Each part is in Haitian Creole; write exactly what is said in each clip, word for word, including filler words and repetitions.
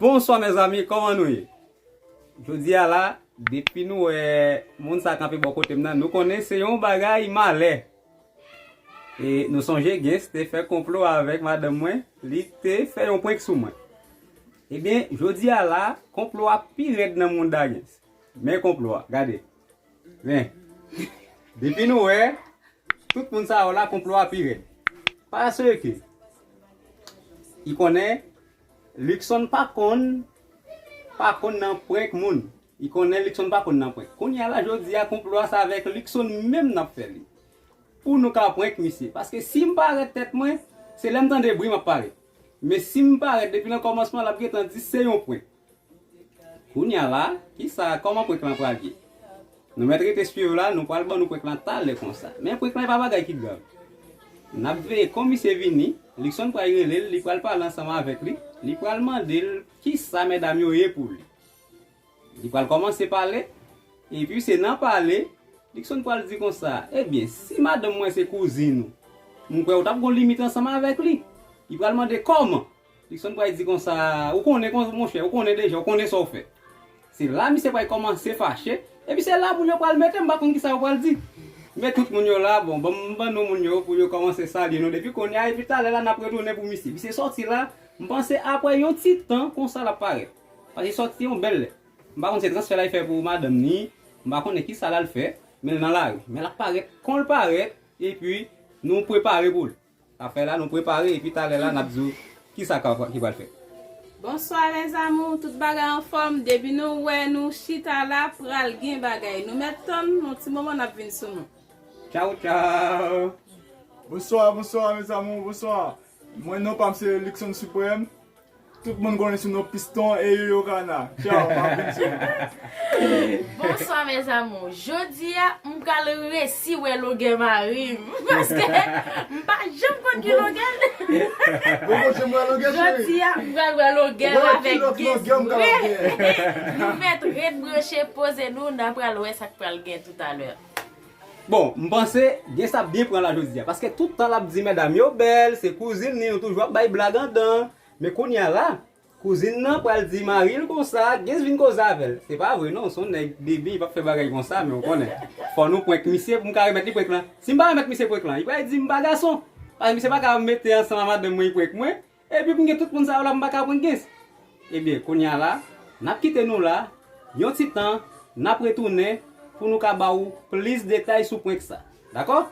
Bonswa mezanmi, kòman nou ye? Jodi a la, depi nou wè moun sa kanpe bò kote m nan, nou konnen se yon bagay malè. E nou sonje Gens te fè konplo avèk madanm mwen, li te fè yon prank sou mwen. Ebyen, jodi a la, konplo a pi rèd nan mouda Gens. Men konplo a, gade. Men, depi nou wè, tout moun sa yo la, konplo a pi rèd. Paske, i konnen, Luckson pa konn, pa konn nan prank moun. I konnen Luckson pa konn nan prank. Kounye a la, jodi a, konplo a sa avèk Luckson menm n ap fè li. Pou nou ka prank misye. Paske si m parèt tèt mwen, se lè m tande bri m ap parèt. Men si m parèt depi nan kòmansman, l ap gentan di se yon prank. Kounye a la, kisa, kòman prank lan pral ye? Nou mèt rete swiv la, nou pral ban nou prank lan talè konsa. Men prank lan e pa bagay ki grav. N ap veye kon misye vini, Luckson pral rele l, li pral pale ansanm avèk li, li pral mande l kisa medam yo ye pou li. Li pral kòmanse pale, epi se nan pale, Luckson pral di konsa, ebyen, si madanm mwen se kouzin ou, m kwè ou t ap gon limit ansanm avèk li. Li pral mande kòman? Luckson pral di konsa, ou konnen kon, monchè, ou konnen deja, ou konnen sa w fè. Se la misye pral kòmanse fache, epi se la moun yo pral mete, m pa konn kisa yo pral di. Men tout moun yo la, bon, ban m ban nou moun yo pou yo kòmanse salye nou depi kounye a, epi talè la n ap retounen pou misye. Misye sòti la, m panse apre yon ti tan konsa l ap parèt. Paske sòti yon bèl lè. M pa konn se transfè l al fè pou madanm ni, m pa konnen kisa l al fè, men l nan lari. Men l ap parèt, kon l parèt, epi nou prepare pou l. Afè la, nou prepare, epi talè la, n ap di w kisa ka, ki pral fèt. Bonswa, mes amours. Tout bagay anfòm. Depi nou wè nou chita la, pral gen bagay. Nou mèt tann, yon ti moman, n ap vin sou nou. Tchaw, tchaw. Bonswa, bonswa, mes amours, bonswa. Mwen, non pa m se Luckson Suprême. Tout moun konnen sou non Piston e Yoyo Kana. Tchaw, m ap vin sou nou. Bonswa, mes amours. Jodi a, m pral resi wè longè mari m. Paske m pa janm konn ki longè l. Ou konn janm wè longè, cheri? Jodi a, m pral wè longè l avèk Gens vre. Nou mèt ret branche, poze nou, n a pral wè sa k pral gen toutalè. Bon, m panse Gens ap byen pran la jodi a. Paske tout tan l ap di medam yo bèl, se kouzin li, nou toujou ap bay blag andan. Men kounye a la, kouzin nan pral di mari l konsa, Gens vin koze avè l. Se pa vre non, se yon nèg debyen, li p ap fè bagay konsa, men ou konnen. Fò nou prank misye pou m ka remèt li prank lan. Si m pa remèt misye prank lan, li pral di m pa gason. Paske misye pa ka mete ansanm a madanm mwen, li prank mwen. Epi pou m gen tout moun sa yo la, m pa ka prank Gens. Ebyen, kounye a la, n ap kite nou la, yon ti tan, n ap retounen pou nou ka ba ou plis detay sou prank sa. Dakò?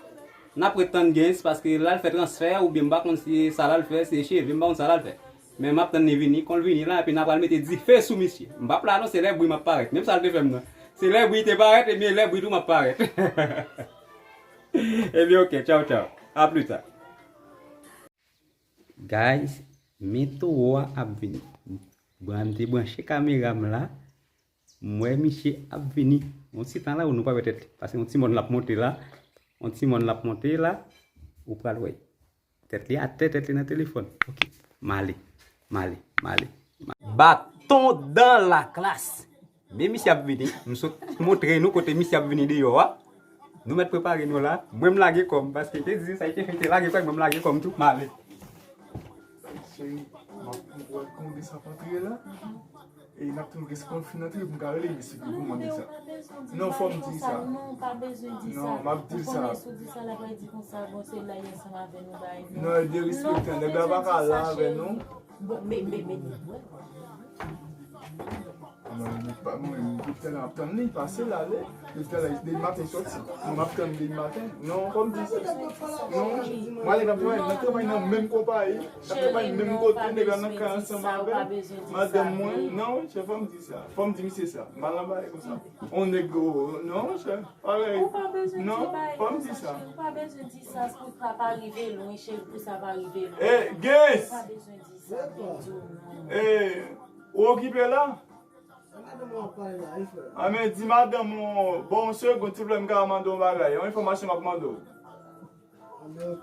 N ap ret tann Gens, paske l al fè transfè, oubyen m pa konn si sa l al fè, se cheve, m pa konn sa l al fè. Men m ap tann li vini, kon l vini la, epi n a pral mete dife sou misye. M p ap la non, se lè bri m ap parèt. Menm sa l te fè m nan. Se lè bri te parèt, ebyen lè bri tou m ap parèt. Ebyen, oke, tchaw, tchaw. A pli ta. Guys, men towo a ap vini. Bran, m te branche kamera m la. M wè misye ap vini. Yon ti tan la, ou nou pa wè tèt li. Paske yon ti mòn l ap monte la. Yon ti mòn l ap monte la. Ou pral wè. Tèt li atè, tèt li nan telefòn. Ok. M ale. M ale. M ale. Baton dan la klas. Men misye ap vini. M sot montre nou kote misye ap vini deyò a. Nou mèt prepare nou la. Mwen m lage kò m. Paske te di sa, te fè te lage kò, mwen m lage kò m tou. M ale. Cheri, m ap wè kòman sa ap antre la. E n ap tann Gens konn fin antre pou m ka rele misye pou m di sa. Non, fò m di sa. Non, m ap di l sa. Ou konnen si w di sa, l ap di konsa, bon, se la y ansanm avè nou, bay nou. Non, e derespektan. Nèg la pa ka la avè nou. Bon, men, men, men, men, wè. Mwen, mwen, mwen, depi talè m ap tann li, pase l ale. Depi talè, depi maten sòti. Mwen, m ap tann depi maten. Non, fò m di sa. Non, mwen, ale nan travay, nan travay nan menm konpayi. N ap travay menm kote, nèg la nan kay ansanm avè madanm mwen. Non, chè, fò m di sa. Fò m di misye sa. M al anba e konsa. On nèg, non, chè. Parèy. Non, fò m di sa. Ou pa bezwen di sa pou sa pa rive lwen, cheri, pou sa pa rive lwen. Eh, Gens! Ou pa bezwen di sa, men di w non. Eh, ou okipe la? A men di madanm ou, bon, se gon ti flè m ka mande yon bagay, yon enfòmasyon m ap mande w. Anben, ok.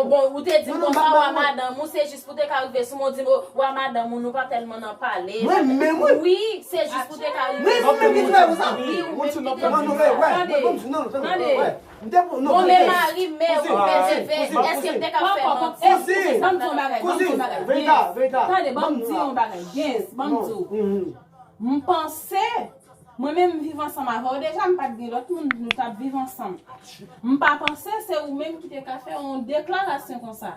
Bon, bon, ou te di m konsa, wa madanm ou, se jis pou te ka rive sou mwen, ou di m, o, wa madanm ou, nou pa tèlman nan pale. Mwen menm, wi. Wi, se jis pou te ka rive sou mwen. Mwen menm ki travay konsa. Wi, ou menm ki te di sa. Tande, tande. Bon, men mari m, men ou, men, men, men, èske m te ka fè manti? Kouzin, ban m di yon bagay, ban m di yon bagay. Tande, ban m di yon bagay. Yes, ban m di w. M panse, mwen menm m viv ansanm avè w deja, m pa t gen lòt moun, nou t ap viv ansanm. M pa panse se ou menm ki te ka fè yon deklarasyon konsa.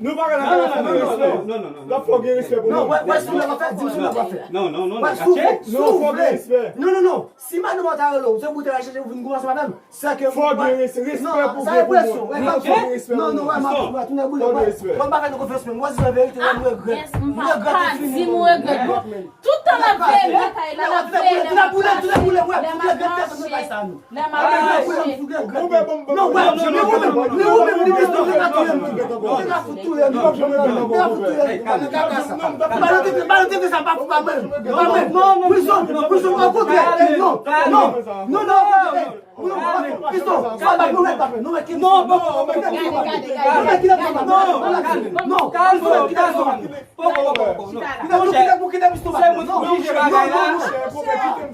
Nou pa ka nan fè respè. L ap fè w gen respè pou mwen. Non, wè, wè, si w vle, w ap fè, di m si w vle, w ap fè. Non, non, non, non, wè, si w vle, si w vle. Non, non, non. Si madanm ou ta rele w, se pou w te al chèche pou vin koumanse avè m. Sa ke fò gen res-, respè pou gen pou mwen. Fò gen respè pou mwen. Non, non, wè, m ap tounen boule. Mwen pa fè nou konfyans menm. Mwen di la verite, mwen regrèt. Mwen regrèt e fini. Di m ou regrèt. Tout tan l ap veye batay la, l ap veye lè m ap mache. Lè m ap mache. Lè m ap mache. Non, wè, men ou menm, men ou menm, li vin touye m tou. Li ka fout touye m. Li ka fout touye m. Balon tete, balon tete sa pa pou pa menm. Pa menm. Wilson, Wilson, okontrè. Non, non, non, non, okontrè. Poko, poko, poko. Monchè, se mwen ki pou jije bagay la.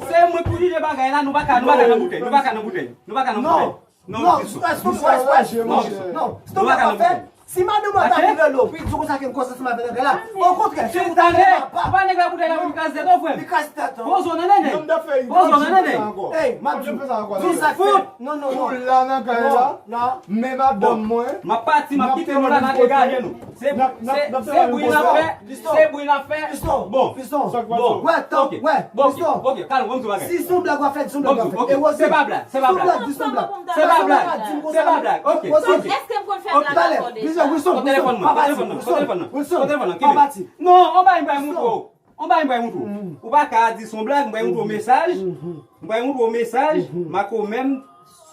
Se mwen ki pou jije bagay la, nou pa ka, nou pa ka nan boutèy, nou pa ka nan boutèy. Nou pa ka nan boutèy. Non, non, stop, stop, stop, stop. Nou pa ka nan boutèy. Si madanm ou ta vin rele w, pou li di w konsa ke l konsantre avè nèg la, okontrè, se pou ta rele papa. Ou pa nèg la pou tèt la pou li kraze tèt ou, frè m. Li kraze tèt ou. Poze w nan nènè. Poze w nan nènè. Ey, m ap di w. Di w sa k fèt. Non, non, non. Ou la nan kay la. Non, non. Men madanm mwen. M ap pati, m ap kite nou la, n a degaje nou. Se, se, se bri n ap fè, se bri n ap fè. Bon, bon, wè, tann, wè, bon, ok, ok, kalm, ban m di w bagay. Si se yon blag w ap fè, di se yon blag w ap fè. E Rosie, se pa blag, se pa blag. Se pa blag, se pa blag. Ok, ok. Èske m konn fè blag akòde sa? Wilson, Wilson, pa pati. Wilson, Wilson, pa pati. Non, on bagay m pral montre w. On bagay m pral montre w. Ou pa ka di se yon blag, m pral montre w mesaj. M pral montre w mesaj, Marco menm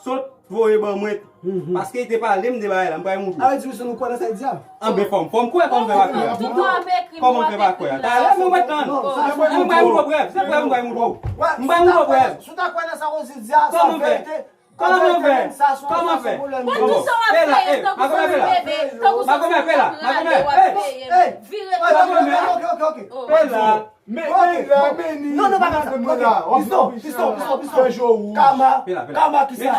sot voye ban mwen. Paske li te pale m de bagay la, m pral montre w. Sa vle di Wilson ou kwè nan sa l di a? Anben fò m, fò m kwè, kòman m fè pa kwè? Kòman m fè pa kwè? Talè mwen mwen tann. Mwen pral montre w prèv, se prèv m pral montre w. M pral montre w prèv. Si w ta kwè nan sa Rosie di a, sa verite. Kòman fè? Kòman fè? Bon, bon. Fè la, eh, makomè fè la. Makomè fè la, makomè. Eh, eh, makomè. Ok, ok, ok, ok. Fè la. Men, men la, men ni. Non, non, pa konsa. Ok, piston, piston, piston, piston. Kama, kama ki sa?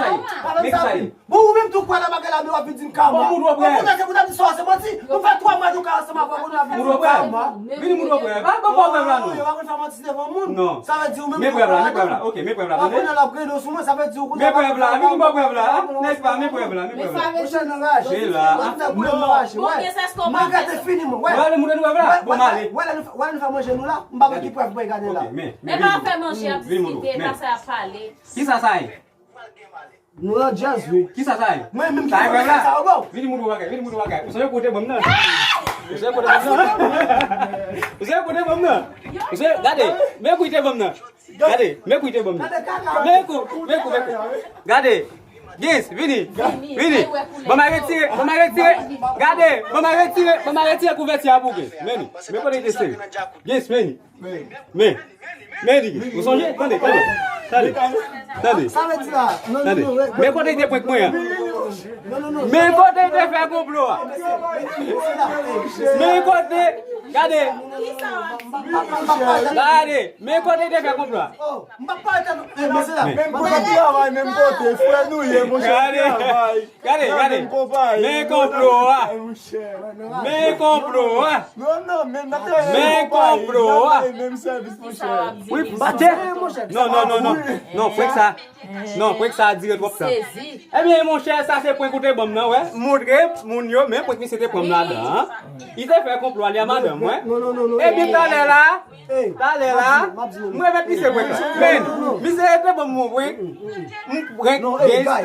Pa fè m sa. Bon, ou menm tou kwè nan bagay la, men w ap vin di m kama. Bon, moun wè. Bon, kounye a se pou ta di sa, se manti. Nou fè twa mwa nou ka ansanm avè w, nou ap vin di m kama. Vini moun wè. Pa, pa, pa, pa, non. Yo pa konn fè manti devan moun. Non. Sa vle di ou menm men prèv la, men prèv la. Ok, men prèv la, tande. Apre nan l ap rele w sou mwen, sa vle di ou konn. Men prèv la, vini bò prèv la, nèspa, men prèv la, men prèv la. Monchè nan raj. Se la. Monchè nan raj, wè. Mwen gate fini mwen, wè. Wè, le moun nou prèv la. Bon, m ale. Wè, lè nou fè, wè, lè nou fè manje nou la, m pa wè ki prèv mwen gade la. Ok, men, men, vini. E pa fè manje, y ap diskite, pa sa y ap pale. Kisa sa ye? Nou nan djaz, wi. Kisa sa ye? Mwen menm ki fè sa yo, bro. Vini moun bagay, vini moun bagay. Ou sonje kote banm nan? Ou sonje kote banm nan? Ou sonje kote banm nan? Ou sonje, gade, men kote banm nan. Gade, men kote banm nan. Men kou, men kou, men kou. Gade. Gis, vini. Vini. Banm a retire, banm a retire. Gade, banm a retire, banm a retire kouvèti a pou gen. Men, men kote te sere. Gis, vini. Men, men li, ou sonje? Tande, tande, tande, tande. Sa vle di la, non, non, non, men kote li te prank mwen an. Men kote li te fè konplo a. Men kote, gade. Gade, men kote li te fè konplo a. Men, menm kote, frè nou ye, monchè, travay. Gade, gade. Men konplo a. Men konplo a. Men konplo a. Wi, batè. Non, non, non, non. Non, prank sa. Non, prank sa dire twòp tan. Ebyen, monchè, sa se prank ou te ban m nan, wè. Montre moun yo, men prank misye te pran m ladan, an. Li te fè konplo a li a madanm, wè. Epi talè la, talè la, m remèt misye prank la. Men, misye te ban m yon prank. M prank,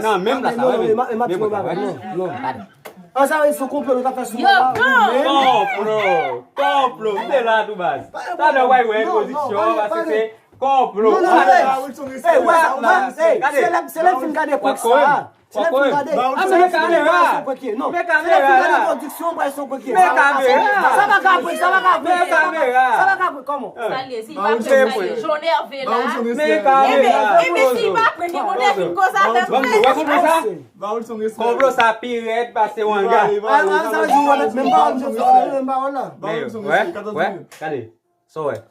nan menm plas la, wè, men. Men prank la, wè. An sa vle di se konplo nou ta fè sou mwen la, ou menm. Konplo, konplo, m te la tou baz. Talè w a wè pozisyon, paske se konplo. Non, non, non, ey, ey, wè, wè, ey, se lè, se lè m fin gade prank sa. Se lè m fin gade. Ah, men kamera. Men kamera. Se lè m fin gade pwodiksyon, m wè se yon prank. Men kamera. Sa pa ka prank, sa pa ka prank. Men kamera. Sa pa ka prank, kòman? Sa l ye, si l pa prank, sa l ye. Jon nève la. Men kamera. Ebyen, ebyen, si l pa prank, li konn vin konsa, tèt mwen. Wè konplo sa? Konplo sa pi rèd pase wanga. Sa vle di ou wè menm pawòl, menm pawòl la. Wè, wè, gade. Sa w wè?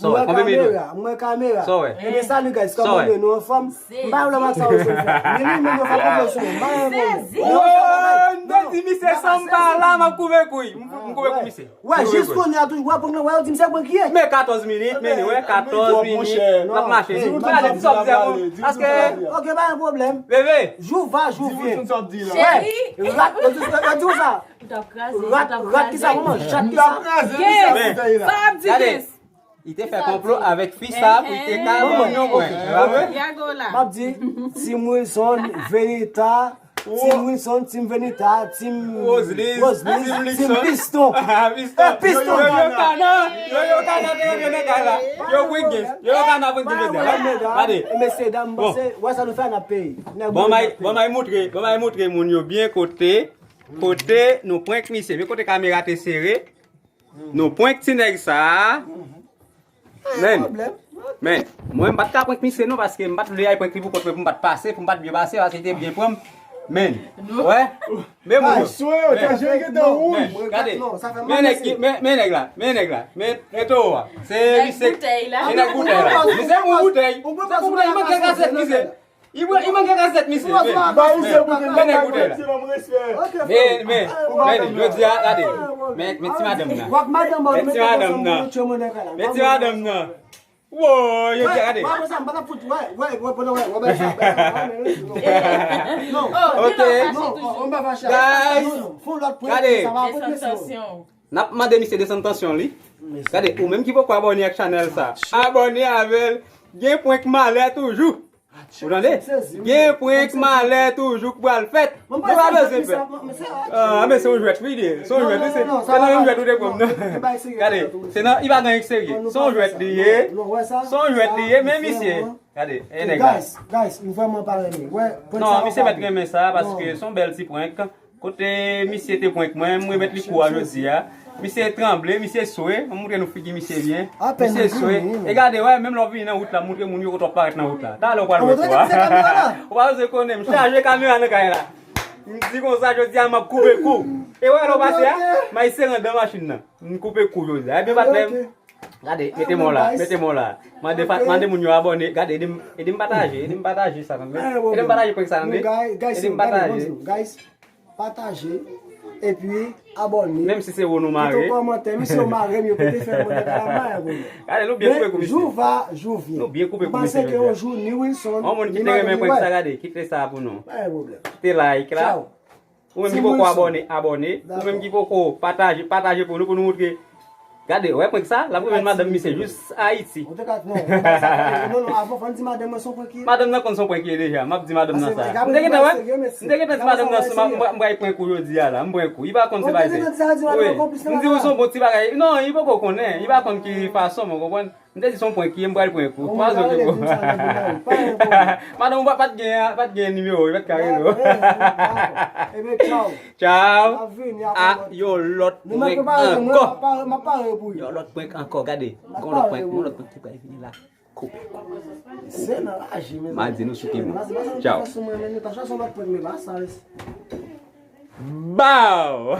Sa w wè? Konbyen minit? Mwen kamera. Sa w wè? Ebyen, salut guys, kòman nou ye? Nou anfòm? M pa yon lòm ak sa w sou fè. Men li menm yo fè konplo sou mwen. M pa yon pwoblèm. M te di misye san m pa la, m ap koupe kou. M koupe kou misye. Wè, jis kounye a tou, wè, prank lan, wè, yo di m se prank li ye. Men katòz minit, men li, wè, katòz minit, l ap mache. Gade, di sa w di a, paske. Ok, pa gen pwoblèm. Bebe. Jou va, jou vyen. Cheri. Wè, rat, yo di, yo di w sa. Rat, rat ki sa, kòman? Chat ki sa? Sa ap di. Gade. Li te fè konplo avèk fi sa pou li te ka ban m yon prank. M ap di, Team Wilson, Venita, Team Wilson, Team Venita, Team Roseline, Team Piston. Piston. Yoyo Kana, Yoyo Kana te rantre nan kay la. Yo prank gen, Yoyo Kana prank gen. Gade. Mesye dam, panse, wè sa nou fè, n ap peye. Bon, m ay, bon, m ay moutre, bon, m ay moutre moun yo byen kote, kote nou prank misye. Men kote kamera te sere. Nou prank ti nèg sa a. Men, men, mwen m pa t ka prank misye non, paske m pa t vle al prank li pou kont mwen, pou m pa t pase, pou m pa t byen pase, paske li te byen pran m. Men, wè, men moun yo. Men, gade, men nèg, men, men nèg la, men nèg la, men, men towo a. Se misye, se nèg boutèy la. Misye moun boutèy. Se moun boutèy, li manke kasèt misye. I manke kazèt misye. Men, men, men, men, men, men, men, jodi a, gade. Men, men ti madanm nan. Men ti madanm nan. Men ti madanm nan. Woy, yo di gade. Ok. Guys, gade. N ap mande misye desann tansyon li. Gade, ou menm ki poko abòne ak chanèl sa, abòne avè l. Gen prank malè toujou. Ou tande? Gen prank malè toujou k pral fèt. Nou pa bezwen pè. Ah, men se yon jwèt wi li ye. Se yon jwèt wi. Se nan yon jwèt ou te pran m nan. Gade, se nan, li pa gen anyen k serye. Se yon jwèt li ye. Se yon jwèt li ye, men misye. Gade, e nèg la. Guys, guys, m vrèman pa renmen. Non, misye mèt renmen sa, paske se yon bèl ti prank. Kote misye te prank mwen, m remèt li kou a jodi a. Misye tranble, misye swe, m montre nou figi misye byen. Misye swe. E gade, wè, menm lè w vini nan wout la, m montre moun yo kote w ap parèt nan wout la. Talè w pral wè kou a. Ou pa bezwen konnen, m chaje kamera nan kay la. M di konsa, jodi a, m ap koupe kou. E wè, lè w pase a, m a eseye rann dan machin nan. M koupe kou jodi a. Ebyen, patnè m. Gade, mete m la, mete m la. Mande, mande moun yo abòne. Gade, ede m, ede m pataje, ede m pataje sa, tande. Ede m pataje prank sa, tande. Ede m pataje. Pataje, epi abòne. Menm si se ou nou mare. Kite yon kòmantè, misye yo mare m, yo pete fè mwen nan kay la, m pa gen pwoblèm. Gade, nou byen koupe kou misye. Jou va, jou vyen. Nou byen koupe kou misye jodi a. M panse ke yon jou, ni Wilson, ni madanm yo, yon moun ki te renmen prank sa, gade, kite sa pou nou. Pa gen pwoblèm. Kite like la. Ou menm ki poko abòne, abòne. Ou menm ki poko pataje, pataje pou nou, pou nou montre. Gade, wè prank sa, l ap remèt madanm misye jis Ayiti. Ou te ka, non, ou te ka sa, non, non, avan, fò n di madanm mwen se yon prank li ye. Madanm nan konn se yon prank li ye deja, m ap di madanm nan sa. M te gentan wè, m te gentan di madanm nan, m pral prank ou jodi a la, m prank ou. Li pa konn se bagay sa. Wi, m di ou se yon bon ti bagay. Non, li poko konnen, li pa konn ki fason, mwen konprann. M te di se yon prank li ye, m pral prank ou. Pa okipe w. Madanm ou pa t gen, pa t gen nimewo, li pa t ka rele w. Ebyen, tchaw. Tchaw. A, yon lòt prank ankò. Yon lòt prank ankò, gade. Gon lòt prank, gon lòt prank ki pral vini la. Koupe. M a di nou sou ki bon. Tchaw. Baw!